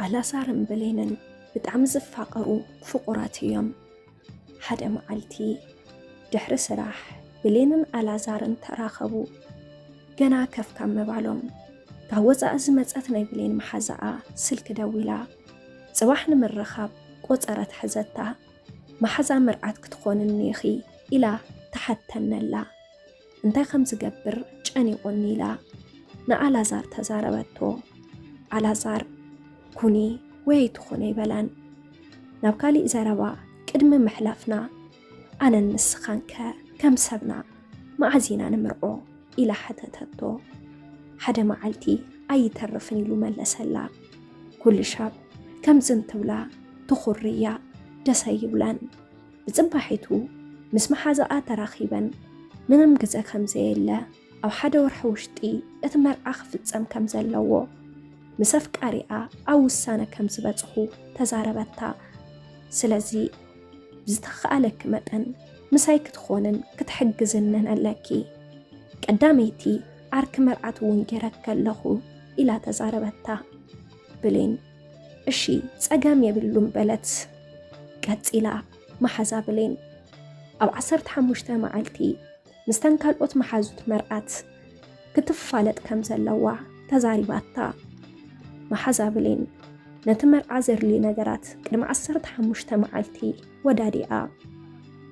ኣላዛርን ብሌንን ብጣዕሚ ዝፋቐሩ ፍቑራት እዮም። ሓደ መዓልቲ ድሕሪ ስራሕ ብሌንን ኣላዛርን ተራኸቡ። ገና ከፍ ካብ ምባሎም ካብ ወጻኢ ዝመጸት ናይ ብሌን መሓዛኣ ስልኪ ደዊላ። ጽባሕ ንምርኻብ ቆጸረት ሐዘታ። መሓዛ መርዓት ክትኾንኒ ኢኺ ኢላ ተሓተነላ። እንታይ ከም ዝገብር ጨኒቑኒ ኢላ ንኣላዛር ተዛረበቶ። ኣላዛር ኩኒ ወይ ኣይትኹን ኣይበላን። ናብ ካሊእ ዘረባ ቅድሚ ምሕላፍና ኣነን ንስኻንከ ከም ሰብና መዓዝ ኢና ንምርዖ ኢላ ሓተተቶ። ሓደ መዓልቲ ኣይተርፍን ኢሉ መለሰላ። ኩሉ ሻብ ከምዚ እንትብላ ትኹሪ እያ፣ ደስ ኣይብላን። ብጽባሒቱ ምስ መሓዛኣ ተራኺበን ምንም ግዘ ከም ዘየለ ኣብ ሓደ ወርሒ ውሽጢ እቲ መርዓ ክፍጸም ከም ዘለዎ ምስ ኣፍቃሪኣ ኣብ ውሳነ ከም ዝበጽሑ ተዛረበታ። ስለዚ ብዝተኻእለኪ መጠን ምሳይ ክትኾንን ክትሕግዝንን ኣለኪ። ቀዳመይቲ ዓርኪ መርዓት እውን ገይረኪ ኣለኹ ኢላ ተዛረበታ። ብሌን እሺ ጸገም የብሉን በለት። ቀጺላ መሓዛ ብሌን ኣብ ዓሰርተ ሓሙሽተ መዓልቲ ምስተን ካልኦት መሓዙት መርዓት ክትፋለጥ ከም ዘለዋ ተዛሪባታ። መሓዛ ብሌን ነቲ መርዓ ዘድልዩ ነገራት ቅድሚ ዓሰርተ ሓሙሽተ መዓልቲ ወዳዲኣ።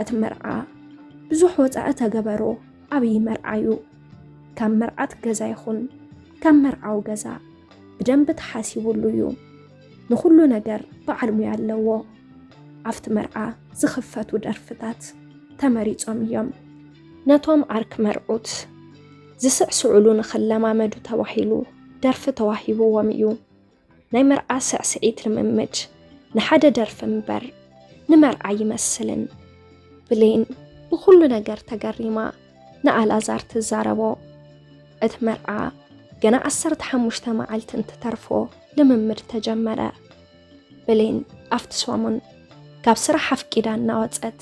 እቲ መርዓ ብዙሕ ወጻኢ ተገበሮ ኣብይ መርዓዩ። ካብ መርዓት ገዛ ይኹን ካብ መርዓዊ ገዛ ብደንቢ ተሓሲቡሉ እዩ። ንኹሉ ነገር በዓል ሙያ ኣለዎ። ኣብቲ መርዓ ዝኽፈቱ ደርፍታት ተመሪጾም እዮም። ነቶም ዓርኪ መርዑት ዝስዕስዑሉ ንኽለማመዱ ተባሂሉ ደርፊ ተዋሂብዎም እዩ። ናይ መርዓ ስዕስዒት ልምምድ ንሓደ ደርፊ እምበር ንመርዓ ይመስልን። ብሌን ብኹሉ ነገር ተገሪማ ንኣላዛር ትዛረቦ። እቲ መርዓ ገና ዓሰርተ ሓሙሽተ መዓልቲ እንትተርፎ ልምምድ ተጀመረ። ብሌን ኣብቲ ሰሙን ካብ ስራሕ ኣፍቂዳ እናወጸት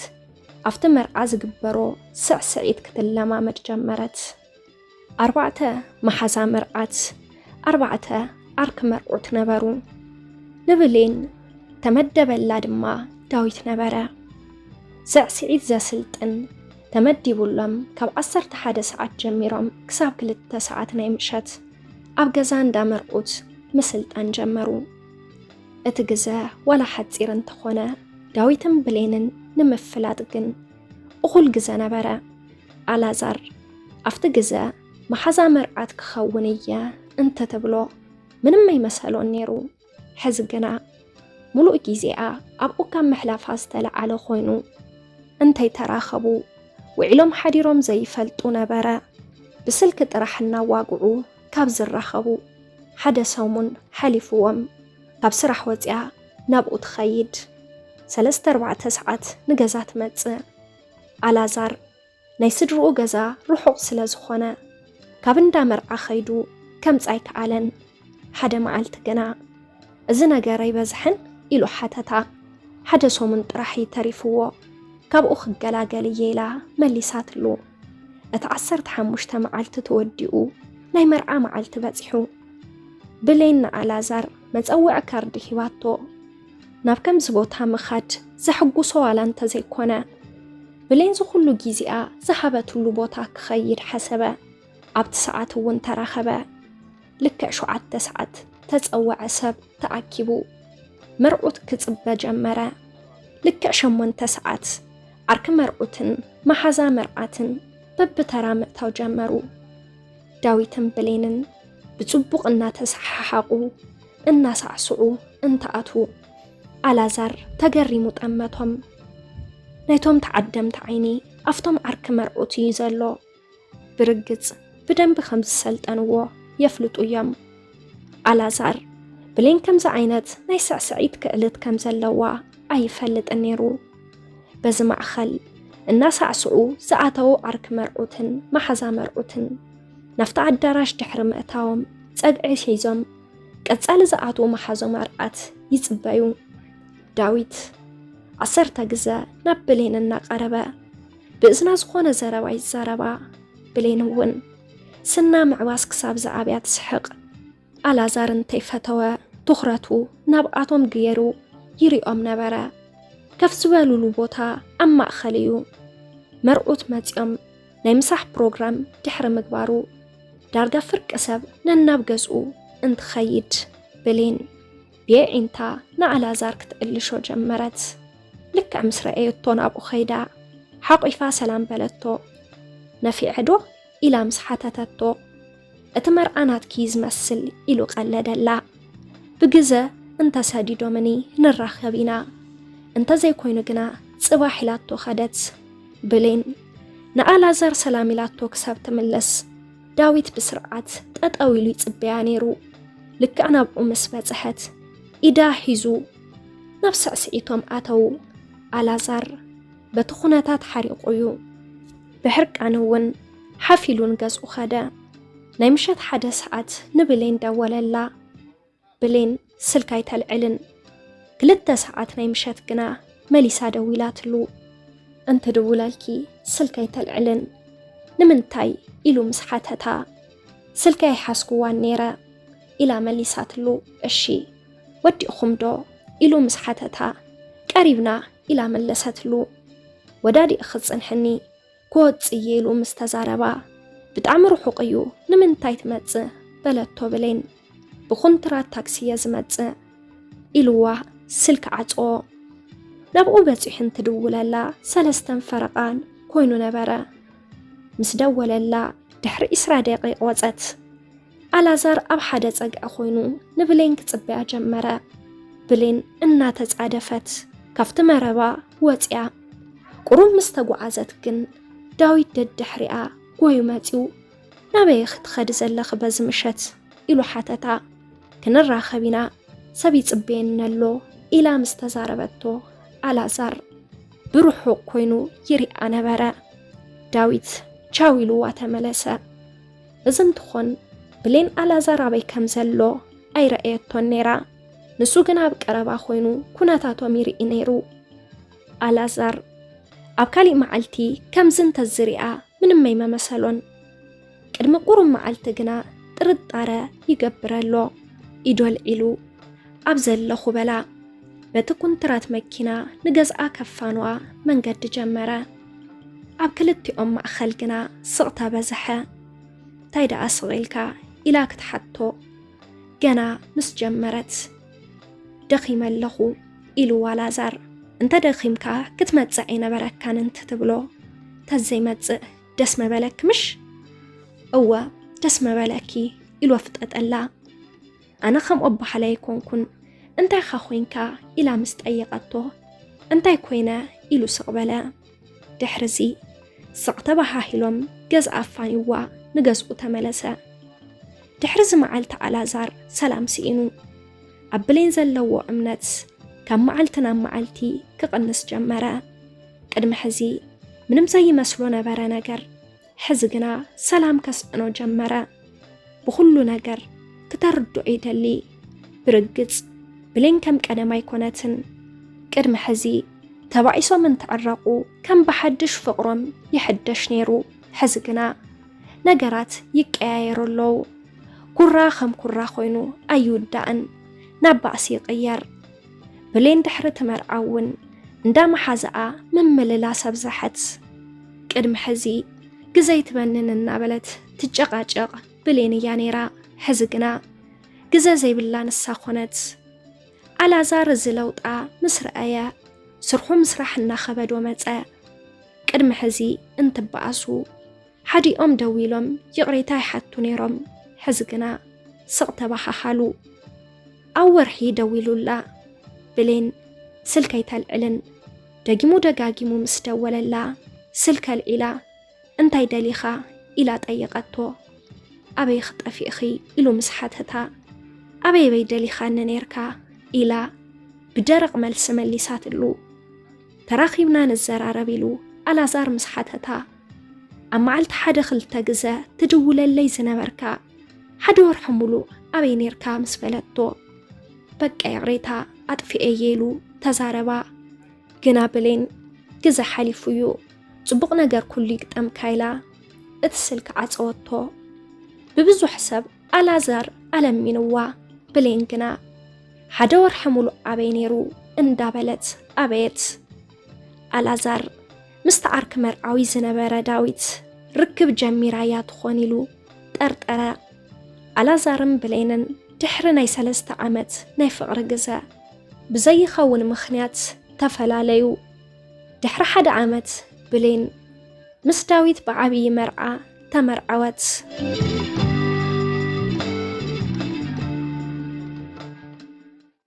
ኣብቲ መርዓ ዝግበሮ ስዕስዒት ክትለማመድ ጀመረት። ኣርባዕተ መሓዛ መርዓት ኣርባዕተ ዓርኪ መርዑት ነበሩ። ንብሌን ተመደበላ ድማ ዳዊት ነበረ። ስዕስዒት ዘስልጥን ተመዲቡሎም ካብ ዓሰርተ ሓደ ሰዓት ጀሚሮም ክሳብ ክልተ ሰዓት ናይ ምሸት ኣብ ገዛ እንዳ መርዑት ምስልጣን ጀመሩ። እቲ ግዘ ዋላ ሓጺር እንተኾነ ዳዊትን ብሌንን ንምፍላጥ ግን እኹል ግዘ ነበረ። ኣላዛር ኣብቲ ግዘ መሓዛ መርዓት ክኸውን እየ እንተትብሎ ምንም ኣይመሰሎን ነይሩ። ሕዚ ግና ምሉእ ግዜኣ ኣብኡ ካብ ምሕላፋ ዝተለዓለ ኮይኑ እንተይተራኸቡ ውዒሎም ሓዲሮም ዘይፈልጡ ነበረ። ብስልኪ ጥራሕ እናዋግዑ ካብ ዝራኸቡ ሓደ ሰሙን ሓሊፍዎም። ካብ ስራሕ ወፂኣ ናብኡ ትኸይድ። ሰለስተ ኣርባዕተ ሰዓት ንገዛ ትመፅእ። ኣላዛር ናይ ስድርኡ ገዛ ርሑቕ ስለ ዝኾነ ካብ እንዳ መርዓ ኸይዱ ከምጽእ ኣይከኣለን። ሓደ መዓልቲ ግና እዚ ነገር ኣይበዝሐን ኢሉ ሓተታ። ሓደ ሰሙን ጥራሕ እዩ ተሪፍዎ፣ ካብኡ ክገላገል እየ ኢላ መሊሳትሉ። እቲ ዓሰርተ ሓሙሽተ መዓልቲ ተወዲኡ ናይ መርዓ መዓልቲ በጺሑ። ብሌን ንኣላዛር መጸውዒ ካርዲ ሂባቶ። ናብ ከምዚ ቦታ ምኻድ ዘሐጉሶ ዋላ እንተዘይኮነ ብሌን ዝኹሉ ግዜኣ ዝሃበትሉ ቦታ ክኸይድ ሓሰበ። ኣብቲ ሰዓት እውን ተራኸበ። ልክዕ ሸውዓተ ሰዓት ተጸወዐ ሰብ ተኣኪቡ መርዑት ክጽበ ጀመረ። ልክዕ ሸሞንተ ሰዓት ዓርኪ መርዑትን መሓዛ መርዓትን በብተራ ምእታው ጀመሩ። ዳዊትን ብሌንን ብጽቡቕ እናተሰሓሓቑ እናሳዕስዑ እንትኣትዉ ኣላዛር ተገሪሙ ጠመቶም። ናይቶም ተዓደምቲ ዓይኒ ኣብቶም ዓርኪ መርዑት እዩ ዘሎ። ብርግጽ ብደንቢ ከም ዝሰልጠንዎ የፍልጡ እዮም። ኣላዛር ብሌን ከምዚ ዓይነት ናይ ስዕስዒት ክእለት ከም ዘለዋ ኣይፈልጥን ነይሩ። በዚ ማእኸል እናሳዕስዑ ዝኣተዉ ዓርኪ መርዑትን መሓዛ መርዑትን ናብቲ ኣዳራሽ ድሕሪ ምእታዎም ጸግዒ ሒዞም ቀጻሊ ዝኣትዉ መሓዞ መርዓት ይጽበዩ። ዳዊት ዓሰርተ ግዘ ናብ ብሌን እናቐረበ ብእዝና ዝኾነ ዘረባ ይዛረባ። ብሌን እውን ስና ምዕባስ ክሳብ ዝኣብያ ትስሕቕ። ኣላዛር እንተይፈተወ ትኹረቱ ናብኣቶም ገይሩ ይሪኦም ነበረ። ከፍ ዝበሉሉ ቦታ ኣብ ማእኸል እዩ። መርዑት መፂኦም ናይ ምሳሕ ፕሮግራም ድሕሪ ምግባሩ፣ ዳርጋ ፍርቂ ሰብ ነናብ ገዝኡ እንትኸይድ፣ ብሌን ብየዒንታ ንኣላዛር ክትእልሾ ጀመረት። ልክዕ ምስ ረኣየቶ ናብኡ ኸይዳ ሓቑፋ ሰላም በለቶ። ነፊዐ ዶ? ኢላ ምስ ሓተተቶ፣ እቲ መርዓ ናትኪ እዩ ዝመስል ኢሉ ቀለደላ። ብግዘ እንተሰዲዶምኒ ንራኸብ ኢና፣ እንተዘይኮይኑ ግና ጽባሕ ኢላቶ ኸደት። ብሌን ንኣላዛር ሰላም ኢላቶ ክሳብ ትምለስ ዳዊት ብስርዓት ጠጠው ኢሉ ይጽበያ ነይሩ። ልክዕ ናብኡ ምስ በጽሐት ኢዳ ሒዙ ናብ ስዕስዒቶም ኣተዉ። ኣላዛር በቲ ኩነታት ሓሪቑ እዩ። ብሕርቃን እውን ሓፍ ኢሉ ንገዝኡ ኸደ። ናይ ምሸት ሓደ ሰዓት ንብሌን ደወለላ። ብሌን ስልካ ኣይተልዕልን። ክልተ ሰዓት ናይ ምሸት ግና መሊሳ ደዊላትሉ። "እንትድውለልኪ ስልካ ኣይተልዕልን ንምንታይ?" ኢሉ ምስ ሓተታ፣ "ስልካ ኣይሓዝኩዋን ነይረ" ኢላ መሊሳትሉ። "እሺ ወዲእኹም ዶ?" ኢሉ ምስ ሓተታ፣ "ቀሪብና" ኢላ መለሰትሉ። "ወዳዲእኺ ጽንሕኒ ክወጽእ እየ" ኢሉ ምስ ተዛረባ፣ "ብጣዕሚ ርሑቕ እዩ ንምንታይ ትመጽእ?" በለቶ ብሌን። "ብኹንትራት ታክሲ እየ ዝመጽእ" ኢልዋ ስልኪ ዓጽዎ። ናብኡ በጺሑ እንትድውለላ ሰለስተን ፈረቓን ኮይኑ ነበረ። ምስ ደወለላ ድሕሪ ዕስራ ደቂቕ ወጸት። ኣላዛር ኣብ ሓደ ጸግዒ ኮይኑ ንብሌን ክጽበያ ጀመረ። ብሌን እናተጻደፈት ካብቲ መረባ ወጽያ። ቁሩብ ምስ ተጓዓዘት ግን ዳዊት ደድሕሪኣ ጎዩ መጺኡ፣ "ናበይ ክትኸዲ ዘለኺ በዚ ምሸት?" ኢሉ ሓተታ። "ክንራኸብ ኢና፣ ሰብ ይጽበየኒ ኣሎ" ኢላ ምስ ተዛረበቶ፣ ኣላዛር ብርሑቕ ኮይኑ ይሪኣ ነበረ። ዳዊት ቻው ኢልዋ ተመለሰ። እዚ እንትኾን ብሌን ኣላዛር ኣበይ ከም ዘሎ ኣይረኣየቶን ነይራ። ንሱ ግን ኣብ ቀረባ ኮይኑ ኩነታቶም ይርኢ ነይሩ። ኣላዛር ኣብ ካሊእ መዓልቲ ከምዚ እንተዝሪኣ ምንም ኣይመመሰሎን። ቅድሚ ቁሩብ መዓልቲ ግና ጥርጣረ ይገብር ኣሎ። ኢዱ ኣልዒሉ፣ "ኣብ ዘለኹ" በላ። በቲ ኩንትራት መኪና ንገዝኣ ከፋንዋ መንገዲ ጀመረ። ኣብ ክልቲኦም ማእኸል ግና ስቕታ በዝሐ። "እንታይ ደኣ ስቕ ኢልካ?" ኢላ ክትሓቶ ገና ምስ ጀመረት፣ "ደኺመ ኣለኹ" ኢልዋ ላዛር። "እንተ ደኺምካ ክትመጽእ ኣይነበረካን" እንትትብሎ፣ "ተዘይመጽእ ደስ መበለኪ ምሽ?" "እወ ደስ መበለኪ" ኢሉ ኣፍጠጠላ። "ኣነ ከምኡ በሃላይ ኣይኮንኩን፣ እንታይ ኢኻ ኮይንካ?" ኢላ ምስ ጠየቐቶ፣ "እንታይ ኮይነ?" ኢሉ ስቕ በለ። ድሕርዚ ስቕ ተባሃሂሎም ገዛ ኣፋንይዋ ንገዝኡ ተመለሰ። ድሕርዚ መዓልቲ ኣላዛር ሰላም ስኢኑ። ኣብ ብሌን ዘለዎ እምነት ካብ መዓልቲ ናብ መዓልቲ ክቕንስ ጀመረ። ቅድሚ ሕዚ ምንም ዘይመስሎ ነበረ ነገር፣ ሕዚ ግና ሰላም ከስዕኖ ጀመረ። ብኹሉ ነገር ክተርድኦ ይደሊ። ብርግጽ ብሌን ከም ቀደም ኣይኮነትን። ቅድሚ ሕዚ ተባኢሶም እንትዕረቑ ከም ብሓድሽ ፍቕሮም ይሕደሽ ነይሩ። ሕዚ ግና ነገራት ይቀያየሩ ኣለዉ። ኩራ ከም ኩራ ኮይኑ ኣይውዳእን፣ ናብ ባእሲ ይቕየር። ብሌን ድሕሪ እቲ መርዓ እውን እንዳ መሓዝኣ ምምልላስ ኣብዝሐት። ቅድሚ ሕዚ ግዘ ይትበንን እናበለት ትጨቃጨቕ ብሌን እያ ነይራ። ሕዚ ግና ግዘ ዘይብላ ንሳ ኮነት። ኣላዛር እዚ ለውጣ ምስ ረኣየ፣ ስርሑ ምስራሕ እናኸበዶ መጸ። ቅድሚ ሕዚ እንትበኣሱ፣ ሓዲኦም ደው ኢሎም ይቕሬታ ይሓቱ ነይሮም። ሕዚ ግና ስቕ ተበሃሃሉ። ኣብ ወርሒ ደዊሉላ። ብሌን ስልኪ ኣይተልዕልን። ደጊሙ ደጋጊሙ ምስ ደወለላ፣ ስልኪ ኣልዒላ፣ "እንታይ ደሊኻ?" ኢላ ጠየቐቶ። "ኣበይ ክጠፊእኺ?" ኢሉ ምስ ሓተታ፣ "ኣበይ ኣበይ ደሊኻኒ ኔርካ?" ኢላ ብደረቕ መልሲ መሊሳትሉ። "ተራኺብና ንዘራረብ?" ኢሉ ኣላዛር ምስ ሓተታ፣ "ኣብ መዓልቲ ሓደ ክልተ ግዘ ትድውለለይ ዝነበርካ፣ ሓደ ወርሒ ሙሉእ ኣበይ ኔርካ?" ምስ በለቶ፣ "በቃ ይቕሬታ ኣጥፊኤ እየ" ኢሉ ተዛረባ። ግና ብሌን፣ "ግዘ ሓሊፉ እዩ፣ ጽቡቕ ነገር ኩሉ ይግጠምካ" ኢላ እቲ ስልኪ ዓጸወቶ። ብብዙሕ ሰብ ኣላዛር ኣለሚንዋ፣ ብሌን ግና ሓደ ወርሒ ሙሉእ ኣበይ ነይሩ እንዳበለት ኣበየት። ኣላዛር ምስቲ ዓርኪ መርዓዊ ዝነበረ ዳዊት ርክብ ጀሚራ እያ ትኾን ኢሉ ጠርጠረ። ኣላዛርን ብሌንን ድሕሪ ናይ ሰለስተ ዓመት ናይ ፍቕሪ ግዘ ብዘይኸውን ምኽንያት ተፈላለዩ። ድሕሪ ሓደ ዓመት ብሌን ምስ ዳዊት ብዓብዪ መርዓ ተመርዓወት።